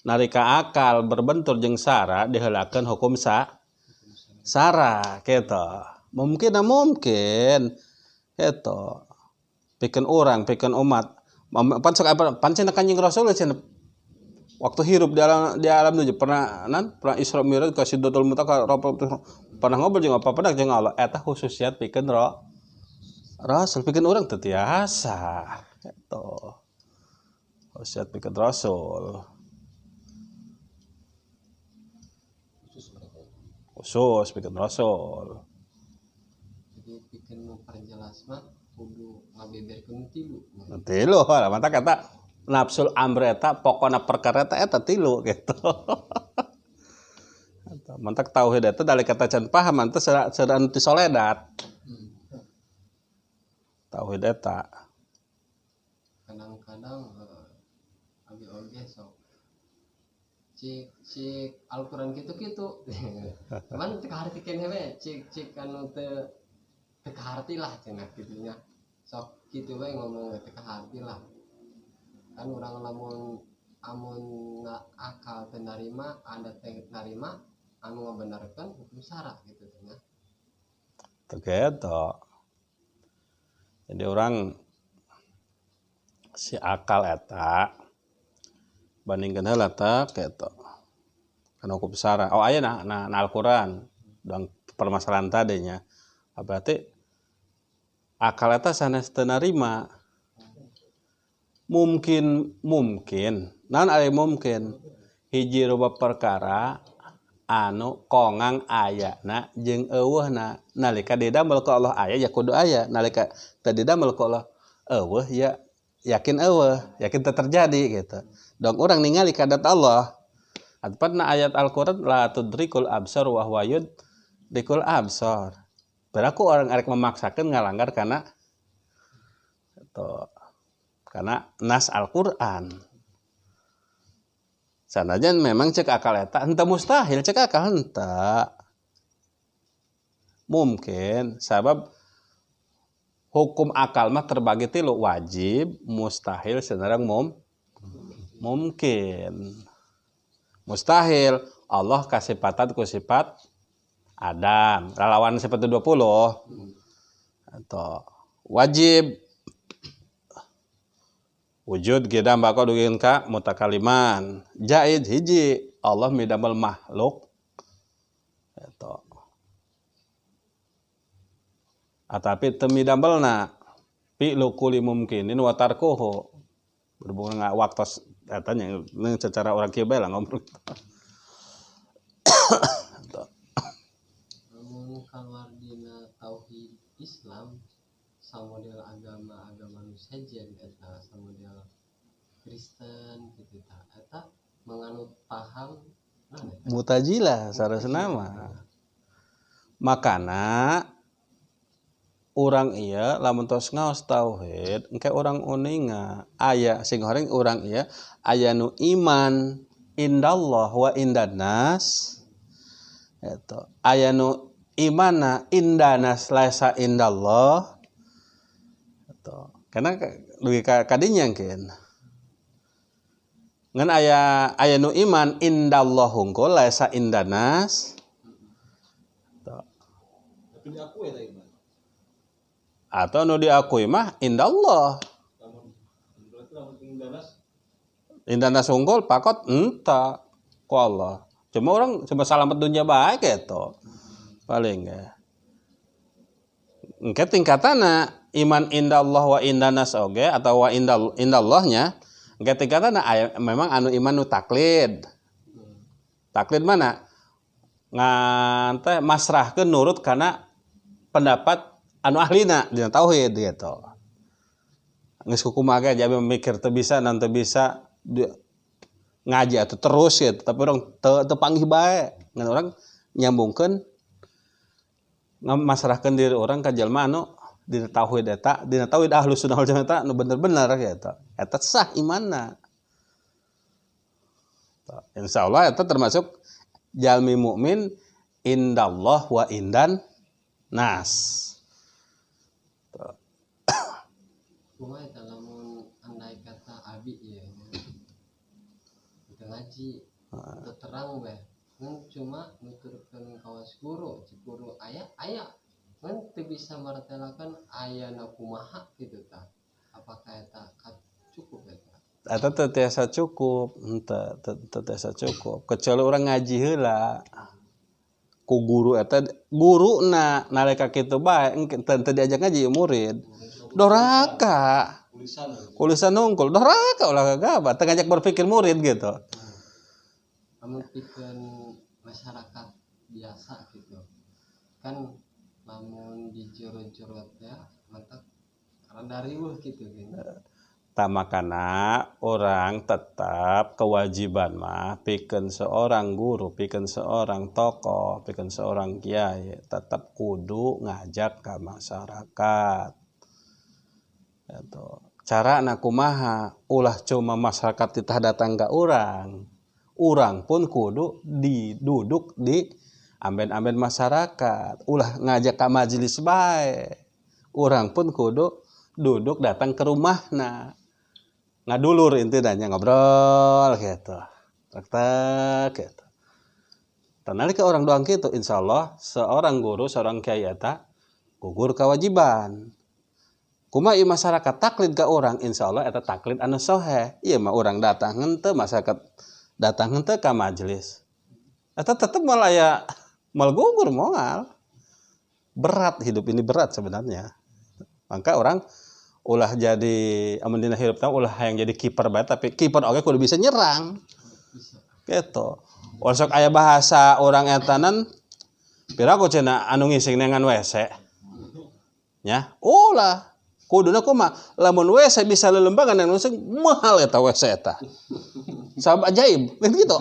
Nalika akal berbentur jeung sara diheulakeun hukum sara kitu. Mungkin mungkin kitu. Pikeun urang, pikeun umat. Pan sok pan cenah Kanjeng Rasul cenah waktu hirup di alam dunia pernah nan pernah Isra Mi'raj ka Sidratul Muntaha pernah ngobrol jeung apa pernah jeung Allah eta khususiat pikeun Rasul pikeun urang teu tiasa kitu. Khususiat pikeun Rasul. Khusus pikeun Rasul. Jadi pikeun memperjelas mah kudu ngabeberkeun tilu. Tilu lah mata kata nafsul amr eta pokona perkara eta tilu gitu. Mantak tauhid eta dari kata can paham teh anu ti soledat. Tauhid eta. Kadang-kadang abi oge sok cik Al-Qur'an kitu-kitu. Cuman teu kaharti keneh we, cik anu teu kaharti lah cenah kitu nya. Sok kitu we ngomong teu kaharti lah. Kan urang lamun amun akal teu narima, ada teu narima anu ngabenerkeun hukum sara gitu nya. Teu kitu. Jadi orang si akal eta bandingkeun heula teh kitu. Kana hukum sara. Oh aya na Al-Qur'an dong permasalahan tadinya. Berarti akal eta sanes teu narima. Mungkin naon ari mungkin hiji loba perkara anu kongang ayana jeung eueuhna nalika didamel ku Allah aya ya kudu aya nalika teu didamel ku Allah eueuh ya yakin eueuh yakin teu terjadi gitu. Dong urang ningali kadat Allah. Atupna ayat Al-Qur'an la tudrikul absar wa huwa yudrikul absar. Berlaku orang arek memaksakeun ngalanggar kana itu karena nas Al-Qur'an. Sanajan memang cek akal eta henteu mustahil cek akal henteu. Mungkin sabab hukum akal mah terbagi tilu wajib, mustahil senerang mungkin. Mustahil Allah kasipatan ku sifat Adam, lalawan sifat 20. Atau wajib wujud gidam bako dugikeun ka mutakaliman. Jaiz hiji Allah midamel makhluk. Eta. Atapi teu midambelna fi'lu kulli mumkinin wa tarkuhu. Berhubungan dengan waktu eta nya secara orang kieu bae lah ngobrol. Lamun kaluar dina tauhid Islam samodel agama-agama nu sejen eta samodel Kristen kitu tah eta menganut paham Mu'tazilah sarasna mah. Makana urang ieu lamun tos ngaos tauhid engke urang uninga aya sing horeng urang ieu aya nu iman indallah wa indannas eta aya nu imana indanas laisa indallah eta karena dugi kadinya engkeun ngan aya nu iman indallah hungkul laisa indanas eta tapi diakui eta iman atau nu diakui mah indallah. Indanas unggul pakot entah ku Allah. Cuma orang cuma salamet dunia baik gitu. Paling ya. Engke tingkatana iman indallah wa indanas oge atau wa indallahnya engke tingkatana memang anu iman nu taklid. Taklid mana? Ngan teh masrahkeun nurut kana pendapat anu ahlina dina tauhid gitu. Geus kumaha ge jadi mikir teu bisa nan teu bisa ngaji atau terus gitu, tapi orang teu panggih bae. Ngan orang nyambungkeun masrahkeun diri orang ka jelema anu dina tauhid eta, dina tauhid Ahlus Sunnah wal Jamaah eta nu bener-bener gitu. Eta sah imanna. Insyaallah eta termasuk jalmi mukmin indallah wa indan nas. Kumaha eta lamun andai kata abi ieu nya. Kita Teu ngaji. Teu terang we. Ngan cuma nuturkeun kawas guru, cik guru aya aya. Ngan teu bisa martelakeun ayana kumaha kitu tah. Apakah eta cukup eta? Eta teu tiasa cukup, henteu teu tiasa cukup. Kecuali urang ngaji heula. Ku guru eta guruna nalika kitu bae teu diajak ngaji murid. Doraka. Kulisan nungkul, doraka ulah gagabah, teu ngajak berpikir murid gitu. Amun pikeun masyarakat biasa gitu. Kan lamun di jero-jero teh mantap rada riweuh kitu gini. Tah makana orang tetap kewajiban mah pikeun seorang guru, pikeun seorang tokoh, pikeun seorang kiai tetap kudu ngajak ka masyarakat. Gitu. Carana kumaha? Ulah cuma masyarakat titah datang ka urang. Urang pun kudu diduduk di amben-amben masyarakat. Ulah ngajak ka majelis bae. Urang pun kudu duduk datang ke rumahna. Ngadulur intinya ngobrol gitu. Tek-tek gitu. Nalika orang doang gitu, insyaallah seorang guru, seorang kiai eta gugur kewajiban. Kumaha ieu masyarakat taklid ka urang, insyaallah eta taklid anu soheh. Ieu mah urang datang henteu, masyarakat datang henteu ka majelis. Eta tetep moal aya moal gugur moal. Berat hidup ini, berat sebenarnya. Maka orang ulah jadi amun dina hirup teh ulah hayang jadi kiper bae, tapi kiper oge kudu bisa nyerang. Gitu. Ulah sok aya bahasa orang etanan piraku cenah anu ngising neangan WC. Nya, ulah kuduna kumaha lamun WC bisa lelembangan anu ngising mahal eta WC eta. Sabab ajaib, kan gitu.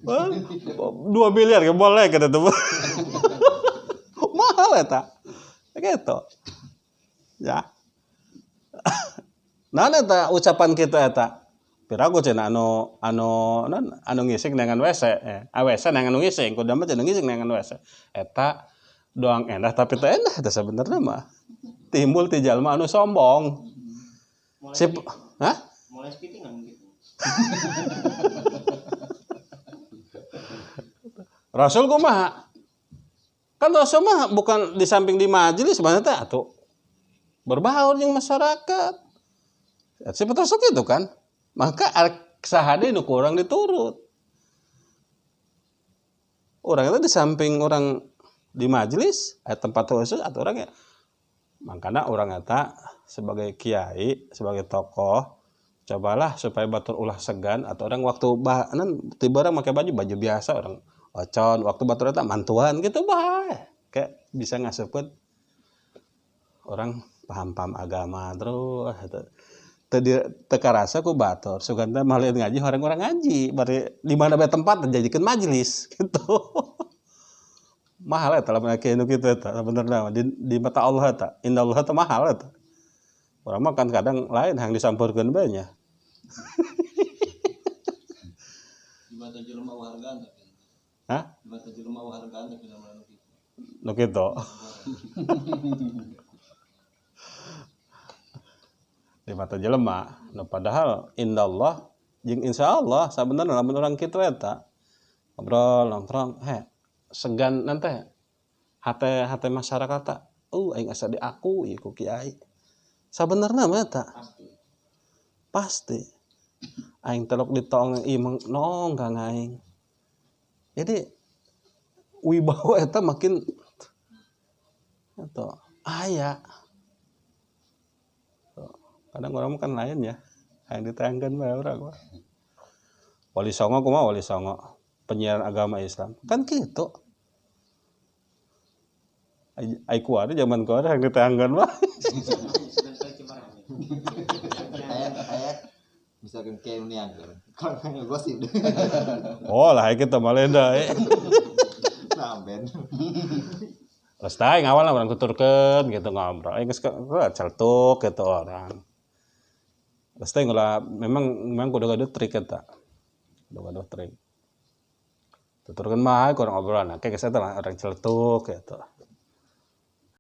2 miliar ke boleh kata tuh. Mahal eta. Gitu. Ya. Nah eta ucapan kita eta. Piraku cenah anu anu non anu ngising dengan WC, WC dengan ngising, kudu mah cenah ngising dengan WC. Eta doang endah tapi teu endah eta sebenarnya mah. Timbul ti jalma anu sombong. Sip, hah? Mulai spitingan gitu. Rasul kumaha? Kan Rasul mah bukan di samping di majelis sebenarnya teh atuh berbaur jeung masyarakat. Sifat Rasul itu kan. Maka saha deui nu kurang diturut. Orang itu di samping orang di majelis, tempat khusus atau orang ya. Makanya orang eta sebagai kiai, sebagai tokoh, cobalah supaya batur ulah segan atau orang waktu bahanan tiba orang pakai baju baju biasa orang ocon, waktu batur eta mantuan gitu bae. Kayak bisa ngasupkeun orang paham-paham agama terus teu karasa ku batur. Sugan teh mah ngaji orang-orang ngaji, bari di mana bae tempat dijadikeun majelis gitu. Mahal eta lamun aya nu kitu eta sebenarnya di mata Allah eta. Innallaha teh mahal eta. Urang mah kan kadang lain hang disampurkeun bae nya. Di mata jelema hargaan tapi. Hah? Di mata jelema hargaan tapi lamun anu kitu. Nu kitu. Di mata jelema, nu padahal indallah jeung insyaallah sabenerna lamun urang kitu eta. Ngobrol nongkrong, he segan nanti hate hate masyarakat tak, aing asa diakui ku kiai. Sabenerna mah eta. Pasti. Aing telok ditong ieu nong kang aing. Jadi wibawa eta makin atau aya. Kadang orang kan lain ya, yang ditayangkan mah orang. Wali Songo kumaha Wali Songo? Penyiaran agama Islam. Kan gitu. Ai kuari zaman kuari yang ditayangkan mah. Kayak misalkan kayak ini angker. Kalau ngegosip. Oh lah kita malenda. Samben. Terus teh ngawal orang tuturkeun gitu ngobrol. Geus celtuk gitu orang. Terus teh ngulah memang kudu gaduh trik eta. Kudu gaduh trik. Tuturkeun mah kurang obrolan. Kayak geus eta orang celetuk gitu.